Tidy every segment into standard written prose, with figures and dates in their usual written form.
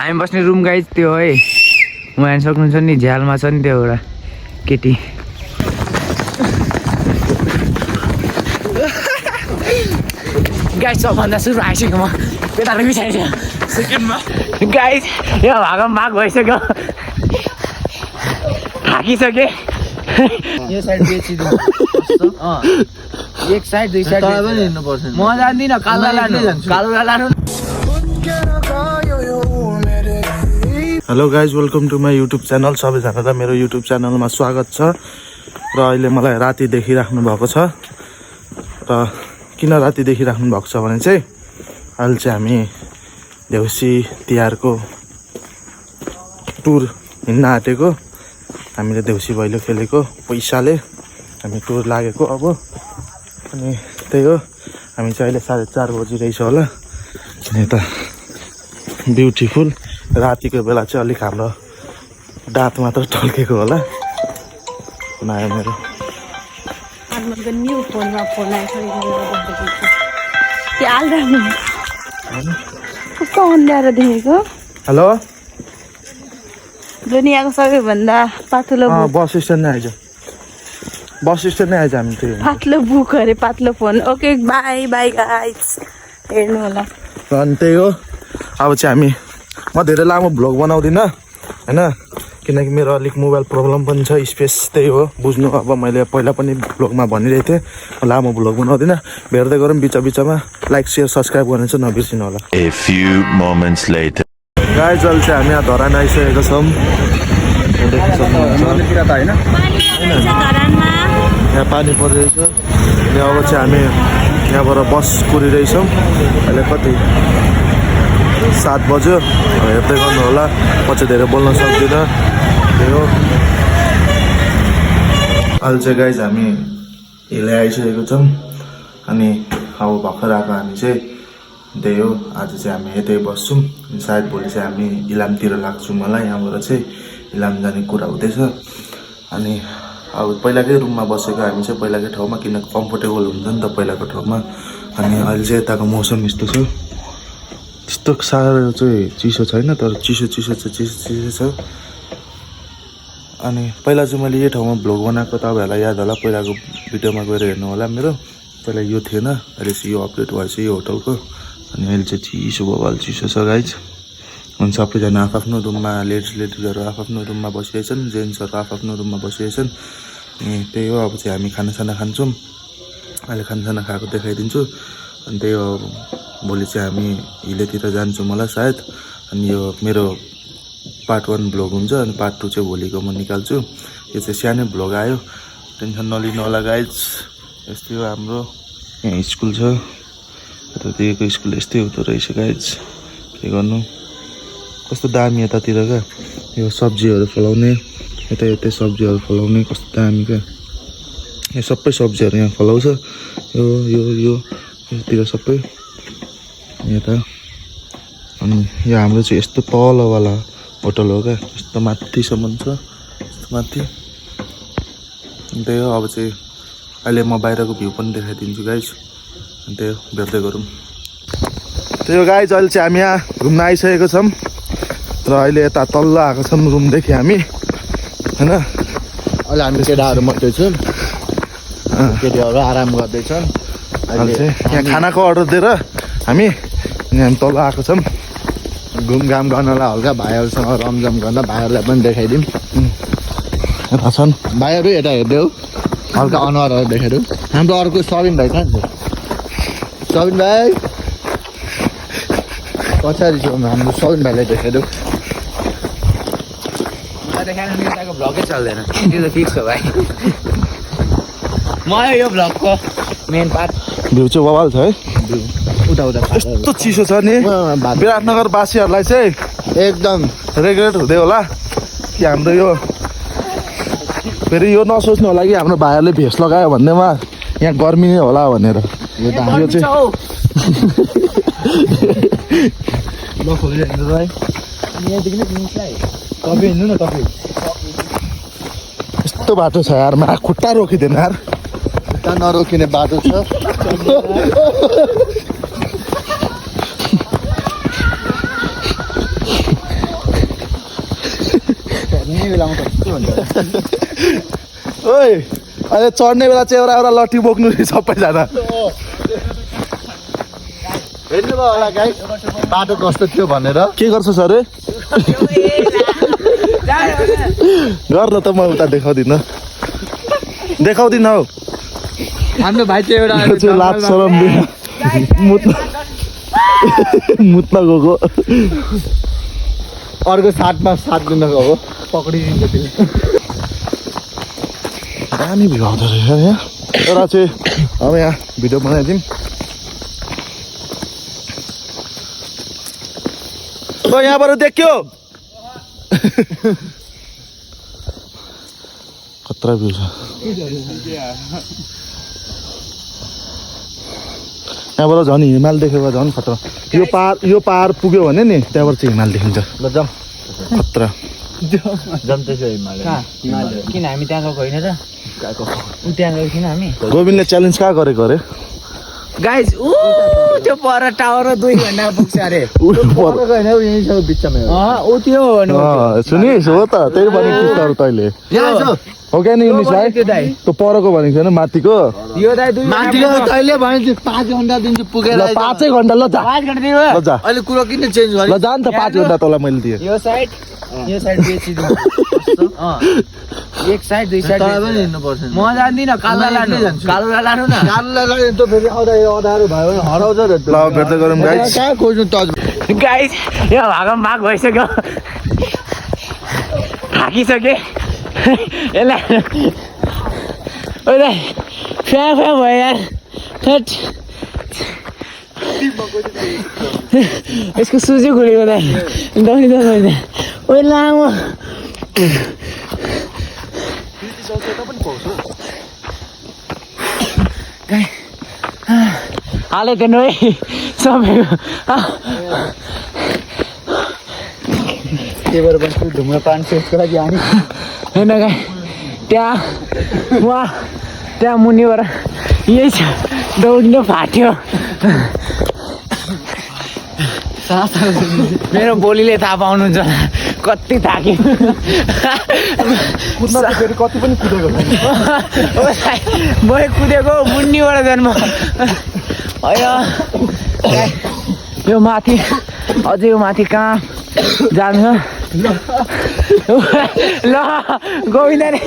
हामी बस्ने room guys त्यो है उहाँ सक्नुहुन्छ नि झ्यालमा छ नि त्यो एउटा केटी गाइज सबभन्दा सुरु आइसक्यो म पेटालो बिछाइसक्यो सेकेन्डमा गाइज यो भागमा भाग भइसक्यो थाकिसके यो साइड बेचिदिनु एक साइड दुई साइड पनि हिँड्नु पर्छ म जान्दिनँ कालो लानु hello guys welcome to my YouTube channel सबैजनालाई मेरो युट्युब च्यानलमा स्वागत छ र अहिले मलाई राति देखिराख्नु भएको छ र किन राति देखिराख्नु भएको छ भने चाहिँ अहिले चाहिँ हामी देउसी तिहारको टुर हिँड्न आँटेको हामीले देउसी भैलो खेलेको पैसाले हामी टुर लागेको अब अनि त्यही हो हामी चाहिँ अहिले 4:30 बजिरहेछ होला यता ब्युटिफुल रातिको बेला चाहिँ अलिक हाम्रो दाँत मात्र टल्केको होला नआयो मेरो कस्तो अन्ध्यारो देखेको हेलो दुनियाँको सबैभन्दा पातलो बस स्ट्यान्ड नै आइज हामी त्यही पातलो बुक अरे पातलो phone okay by by guys हेर्नु होला अनि त्यही हो अब चाहिँ हामी म धेरै लामो भ्लग बनाउँदिनँ होइन किनकि मेरो अलिक मोबाइल प्रब्लम पनि छ स्पेस त्यही हो बुझ्नु अब मैले पहिला पनि भ्लगमा भनिरहेको थिएँ लामो भ्लग बनाउँदिनँ भेट्दै गरौँ बिचमा लाइक सेयर सब्सक्राइब गर्न चाहिँ नबिर्सिनु होला गाइस अहिले चाहिँ हामी यहाँ धरान आइसकेको छौँ यहाँ पानी परिरहेछ अनि अब चाहिँ हामी यहाँबाट बस कुरिरहेछौँ अहिले कति 7 बज्यो हेर्दै गर्नु होला म चाहिँ धेरै बोल्न सक्दिनँ त्यही हो अहिले चाहिँ गाइज हामी हिलै आइसकेको छौँ अनि अब भर्खर आएको हामी चाहिँ त्यही हो आज चाहिँ हामी यतै बस्छौँ सायद भोलि चाहिँ हामी इलामतिर लाग्छौँ मलाई यहाँबाट चाहिँ इलाम जाने कुरा हुँदैछ अनि अब पहिलाकै रुममा बसेको हामी चाहिँ पहिलाकै ठाउँमा किन कम्फोर्टेबल हुन्छ नि त पहिलाको ठाउँमा अनि अहिले चाहिँ यताको मौसम यस्तो छ त्यस्तो साह्रो चाहिँ चिसो छैन तर चिसो छ अनि पहिला चाहिँ मैले यो ठाउँमा भ्लग बनाएको तपाईँहरूलाई याद होला पहिलाको भिडियोमा गएर हेर्नु होला मेरो पहिला यो थिएन अहिले चाहिँ यो अपडेट भएछ यो होटलको अनि अहिले चाहिँ चिसो बवाल चिसो छ गाइज अनि सबैजना आफ्नो रुममा लेडिजहरू आफ्नो रुममा बसिरहेछन् जेन्ट्सहरू आफ्नो रुममा बसिरहेछन् अनि त्यही हो अब चाहिँ हामी खानासाना खान्छौँ अहिले खानासाना खाएको देखाइदिन्छु अनि त्यही हो भोलि चाहिँ हामी हिलेतिर जान्छौँ मलाई सायद अनि यो मेरो पार्ट 1 भ्लग हुन्छ अनि पार्ट 2 चाहिँ भोलिको म निकाल्छु यो चाहिँ सानै भ्लग आयो टेन्सन नलिनु होला गाइज यस्तै हो हाम्रो यहाँ स्कुल छ यता दिएको स्कुल यस्तै हुँदो रहेछ गाइज के गर्नु कस्तो दामी यतातिर क्या यो सब्जीहरू फलाउने यतै सब्जीहरू फलाउने कस्तो दामी क्या यो सबै सब्जीहरू यहाँ फलाउँछ योतिर सबै यता अनि यो हाम्रो चाहिँ यस्तो तलवाला होटल हो क्या यस्तो माथिसम्म छ यस्तो माथि त्यही हो अब चाहिँ अहिले म बाहिरको भ्यू पनि देखाइदिन्छु गाइज अनि त्यही हो भेट्दै गरौँ त्यही हो गाइज अहिले चाहिँ हामी यहाँ घुम्न आइसकेको छौँ र अहिले यता तल्लो आएको छौँ रुमदेखि हामी होइन अहिले हामी केटाहरू मात्रै छौँ केटीहरू आराम गर्दैछन् अहिले चाहिँ यहाँ खानाको अर्डर दिएर हामी तल आएको छौँ घुमघाम गर्नलाई हल्का भाइहरूसँग रमझम गर्न भाइहरूलाई पनि देखाइदिउँ यता छन् भाइहरू यता हेर्दै हो हल्का अनुहारहरू देखाइदिउँ हाम्रो अर्को सबिन भाइ कहाँ छ सबिन भाइ पछाडि छौँ हाम्रो सबिन भाइलाई देखाइदिउँ भ्लगै चल्दैन त्यो त फिक्स हो भाइ म यो भ्लगको मेन पार्ट भ्यू चाहिँ बवाल छ है उता यस्तो चिसो छ नि विराटनगरवासीहरूलाई चाहिँ एकदम रेगुलेट हुँदै होला कि हाम्रो यो फेरि यो नसोच्नु होला कि हाम्रो भाइहरूले भेष लगायो भन्नेमा यहाँ गर्मी नै होला भनेर यो चाहिँ यस्तो बाटो छ यार मा खुट्टा रोकिँदैन यार खुट्टा नरोकिने बाटो छ चढ्ने बेलामा त के भन्छ ओइ अहिले चढ्ने बेला चाहिँ एउटा लट्ठी बोक्नु नि सबैजना हेर्नु भयो होला गाइस बाटो कस्तो थियो भनेर के गर्छ सर गर्न त म उता देखाउँदिनँ हौ हाम्रो भाइ चाहिँ एउटा लाज शरम मुत्न गएको अर्को साथमा साथ दिन गएको पक्रिदिन्छ त्यो दामी भिउ आउँदो रहेछ यहाँ एउटा चाहिँ अब यहाँ भिडियो बनाइदिउँ यहाँबाट देख्यो खतरा भ्यू छ यहाँबाट झन् हिमाल देखेको झन् खतरा यो पाहाड पुग्यो भने नि त्यहाँबाट चाहिँ हिमाल देखिन्छ ल जाउँ खतरा किन हामी त्यहाँ गएको होइन र त्यहाँ गएको थिएन हामी गोविन्दले च्यालेन्ज कहाँ गरेको अरे गाइस त्यो पर टावर 2 घण्टा पुग्छ अरे सुनिस् हो त त्यही भनेको तैँले हो क्या नि भाइ त्यो परको भनेको छैन माथिको यो दाइ 2 तैँले भने 5 घण्टा दिन्छु पुगेर 5 घण्टा ल जा 5 घण्टा दिनु ल जा अहिले कुरो किन चेन्ज ल जा नि त 5 घण्टा तँलाई मैले दिएँ यो साइड बेचिदिनु एक साइड दुई साइड पनि हिँड्नु पर्छ म जान्दिन कालो लानु न कालो लानु त फेरि अधारो भयो भने हराउँछ र ल भेट्दै गरौँ गाइस कहाँ खोज्नु त गाइस यो भागम भाग भइसक्यो थाकिसके यसलाई ओइ फ्या भयो यार थट यसको सुजी घुरेको दाइ दौडी दौडी ओइ लामो हालेको नु है सबैको त्यही भएर धुम्रपान सेटको लागि हामी होइन गाई त्यहाँ मुनिबाट यही छ दौडिनु फाट्यो मेरो बोलीले थाहा पाउनुहुन्छ कति थाक्यो कति पनि कुदेको म कुदेको मुनिबाट जन्म यो माथि अझै यो माथि कहाँ जान्छ ल गोविन्दले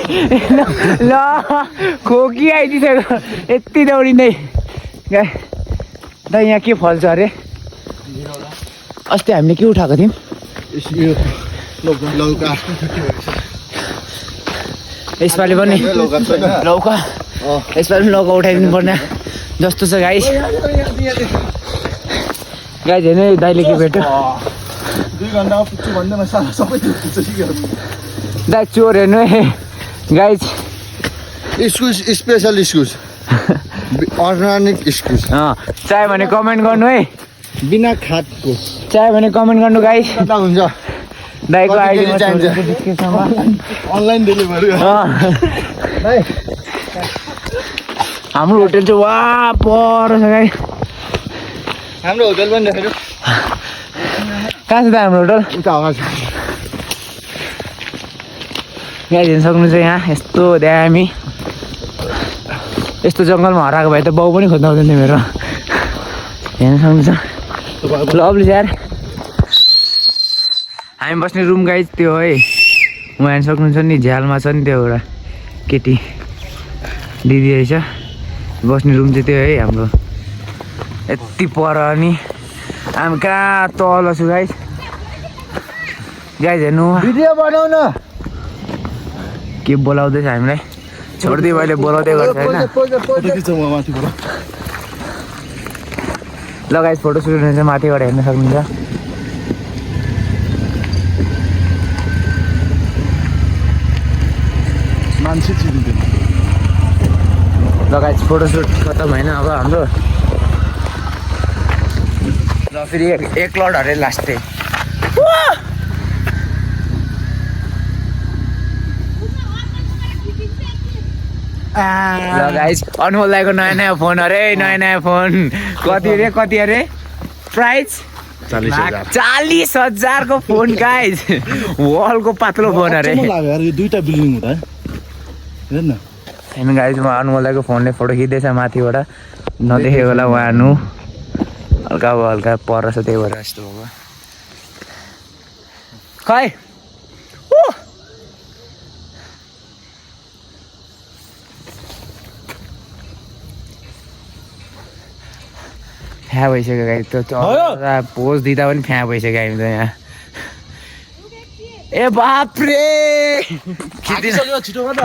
ल खोकी आइदिसक्यो यति दौडिँदै गाई दा यहाँ के फल्छ अरे अस्ति हामीले के उठाएको थियौँ यसपालि पनि लौका यसपालि पनि लौका उठाइदिनु पर्ने जस्तो छ गाइस गाइस हेर्नु दाइले के भेट्यो 2 घण्टामा पुग्छु भन्दैमा सबै दाइ चोर हेर्नु है गाइस इस्कुस स्पेसल इस्कुस अर्ग्यानिक इस्कुस चाह्यो भने कमेन्ट गर्नु है बिना खादको चाह्यो भने कमेन्ट गर्नु गाइस हुन्छ दाइको आइडी अनलाइन डेलिभरी हाम्रो होटल चाहिँ वा पर छ गाइस हाम्रो होटल पनि देखेर कहाँ छ त हाम्रो होटल उता आवाज यहाँ हेर्न सक्नुहुन्छ यहाँ यस्तो दामी यस्तो जङ्गलमा हराएको भए त बाउ पनि खोज्नु आउँदैन मेरो हेर्न सक्नुहुन्छ लभली यार हामी बस्ने रुम गाइज त्यो है उहाँ हेर्न सक्नुहुन्छ नि झ्यालमा छ नि त्यो एउटा केटी दिदी रहेछ बस्ने रुम चाहिँ त्यो है हाम्रो यति पर अनि हामी कहाँ तल छु गाइज हेर्नु भिडियो बनाउ न के बोलाउँदैछ हामीलाई छोडिदियो मैले बोलाउँदै गर्छ होइन ल गाइस फोटो सुट हुने चाहिँ माथिबाट हेर्न सक्नुहुन्छ मान्छे चिन्दैन ल गाइस फोटो सुट खतम होइन अब हाम्रो ल फेरि एक लड हरे लास्ट चाहिँ ल गाइस अनमोल दाइको नयाँ फोन अरे नयाँ फोन कति अरे प्राइस 40,000 को फोन गाइज वलको पातलो फोन अरे अचम्म लाग्यो यार यो दुईटा बिल्डिङ हुँदा हेर न होइन गाइज म अनुमोलाको फोनले फोटो खिच्दैछ माथिबाट नदेखेको होला उहाँ नु हल्का पर छ त्यही भएर यस्तो भएको खै फ्या भइसक्यो गाई त्यो पोज दिँदा पनि फ्या भइसक्यो हामी त यहाँ ए बाप्रे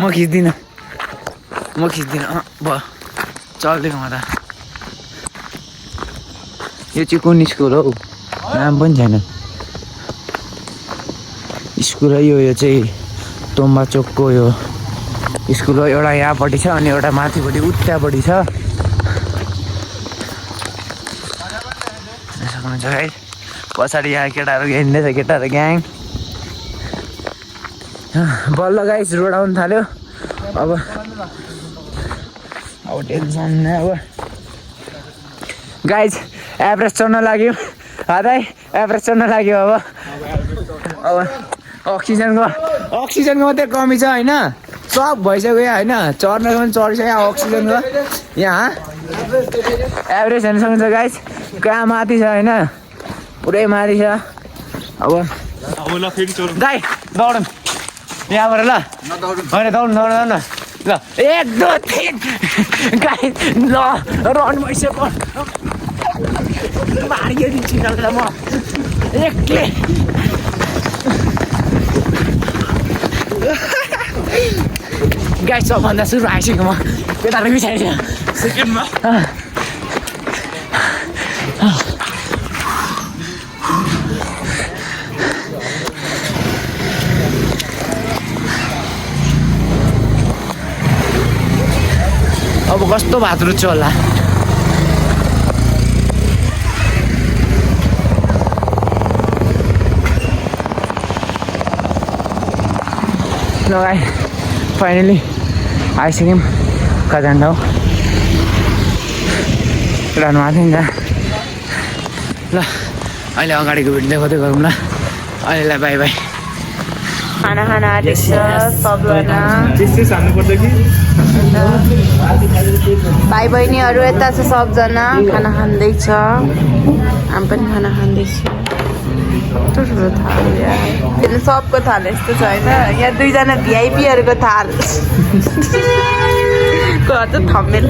म खिच्दिनँ भयो चल्दैन म त यो चाहिँ कुन स्कुल हौ नाम पनि छैन स्कुल हो यो चाहिँ तोम्बा चोकको यो स्कुल हो एउटा यहाँपट्टि छ अनि एउटा माथिपट्टि उतापट्टि छ सक्नुहुन्छ है पछाडि यहाँ केटाहरू हिँड्दैछ केटाहरू ग्याङ बल्ल गाइस रोड आउनु थाल्यो अब टेन्सन अब गाइस एभरेज चढ्न लाग्यो हादै एभरेज चढ्न लाग्यो अब अक्सिजनको मात्रै कमी छ होइन सब भइसक्यो होइन चढ्नको पनि चढिसक्यो अक्सिजनको यहाँ एभरेज हेर्न सक्नुहुन्छ गाइस कहाँ माथि छ होइन पुरै माथि छ अब गाई दौडौँ यहाँबाट ल होइन दौड्नु न ल 1 2 3 गाई ल रन भइसक्यो मारियो दिन्छु ल म एकले गाई सबभन्दा सुरु आइसक्यो म केटाहरू बिचारिसक्यो सेकेन्डमा अब कस्तो भात रुच्छ होला ल गाई फाइनली आइसक्यौँ कहाँ जान्छौ रहनु भएको थियो नि त ल अहिले अगाडिको भिडियो देखाउँदै गरौँ ल अहिलेलाई बाई बाई खाना आँटेको छ सबजना भाइ बहिनीहरू यता छ सबजना खाना खाँदैछ हामी पनि खाना खाँदैछ ठुलो थाल यार सबको थाल यस्तो छ होइन यहाँ 2 जना भिआइपीहरूको थाल थम्मेल